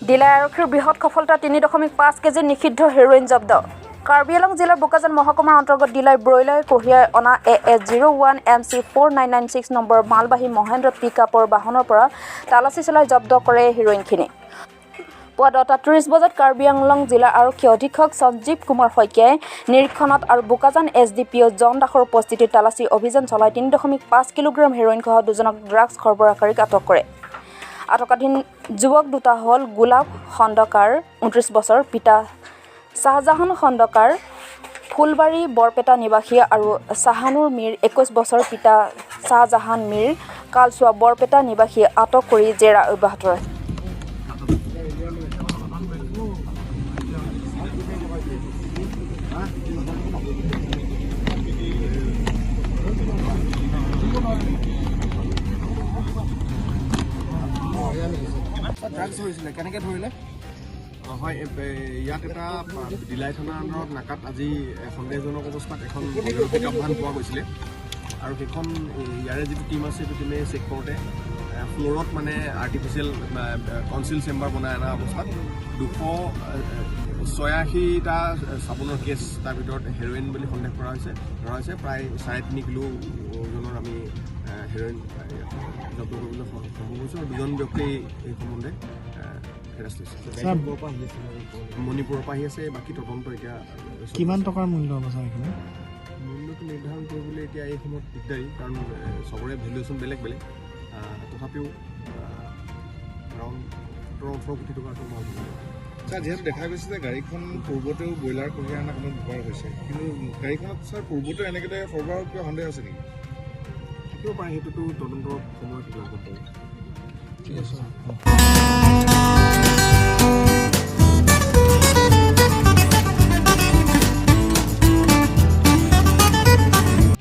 Delay আৰক্ষীৰ বৃহৎ সফলতা 3.5 কেজি নিষিদ্ধ হেৰ'ইন জব্দ। কাৰ্বি আংলং জিলাৰ বোকাজান মহকুমাৰ অন্তৰ্গত ডিলাই ব্ৰইলাৰ কঢ়িয়াই অনা AS 01 MC 4996 number মালবাহী মহেন্দ্ৰ পিক আপৰ বাহনৰ পৰা তালাচী চলাই জব্দ কৰে হেৰ'ইনখিনি। পুৱা 10:30 বজাত কাৰ্বি আংলং জিলা আৰক্ষী অধীক্ষক সঞ্জীৱ কুমাৰ শইকীয়াই নিৰীক্ষণত আৰু বোকাজান SDPO জন দাসৰ উপস্থিতিত তালাচী অভিযান চলাই 3.5 কিলোগ্ৰাম হেৰ'ইনসহ দুজনক ড্ৰাগছ সৰবৰাহকাৰীক আটক কৰে। আটকাধীন যুৱক দুটা হ'ল গোলাপ খন্দকাৰ 29 বছৰ, পিতা শ্বাহজাহান খন্দকাৰ, ফুলবাৰী বৰপেটা নিবাসী আৰু শ্বাহানুৰ মীৰ 21 বছৰ, পিতা শ্বাহজাহান মীৰ, কালচোৱা বৰপেটা নিবাসী। আটক কৰি জেৰা অব্যাহত ৰাখে। ড্ৰাগছ ধৰিছিলে, কেনেকৈ ধৰিলে? হয়, ইয়াত এটা ডিলাই থানাৰ আণ্ডাৰত নাকাত আজি সন্দেহজনক অৱস্থাত এখন পিক আপ ভান পোৱা গৈছিলে আৰু সেইখন ইয়াৰে যিটো টীম আছে, সেইটো টীমে চেক কৰোঁতে ফ্ল'ৰত মানে আৰ্টিফিচিয়েল কনচিল চেম্বাৰ বনাই অনা অৱস্থাত 286টা চাবোনৰ কেছ, তাৰ ভিতৰত হেৰ'ইন বুলি সন্দেহ কৰা হৈছে, ধৰা হৈছে। প্ৰায় 3.5 কিলো ওজনৰ আমি হেৰ'ইন জব্দ কৰিবলৈ সম্ভৱ হৈছোঁ আৰু দুজন ব্যক্তি এই সম্বন্ধে এৰেষ্ট হৈছে। মণিপুৰৰ পৰা আহি আছে। বাকী তদন্ত এতিয়া কিমান টকাৰ মূল্য হ'ব ছাৰ এইখিনি? মূল্যটো নিৰ্ধাৰণ কৰিবলৈ এতিয়া এই সময়ত দিগদাৰী, কাৰণ চবৰে ভেলুৱেশ্যন বেলেগ বেলেগ। তথাপিও এৰাউণ্ড 17-18 কোটি টকাটো মই ছাৰ, যিহেতু দেখা গৈছে যে গাড়ীখন পূৰ্বতেও ব্ৰইলাৰ কঢ়িয়াই অনা কামত ব্যৱহাৰ হৈছে, কিন্তু গাড়ীখনত ছাৰ পূৰ্বতেও এনেকৈ সৰবৰাহৰ কিবা সন্দেহ আছে নেকি? থাকিব পাৰে, সেইটোতো তদন্তৰ সময়ত গম পাব। ঠিক আছে।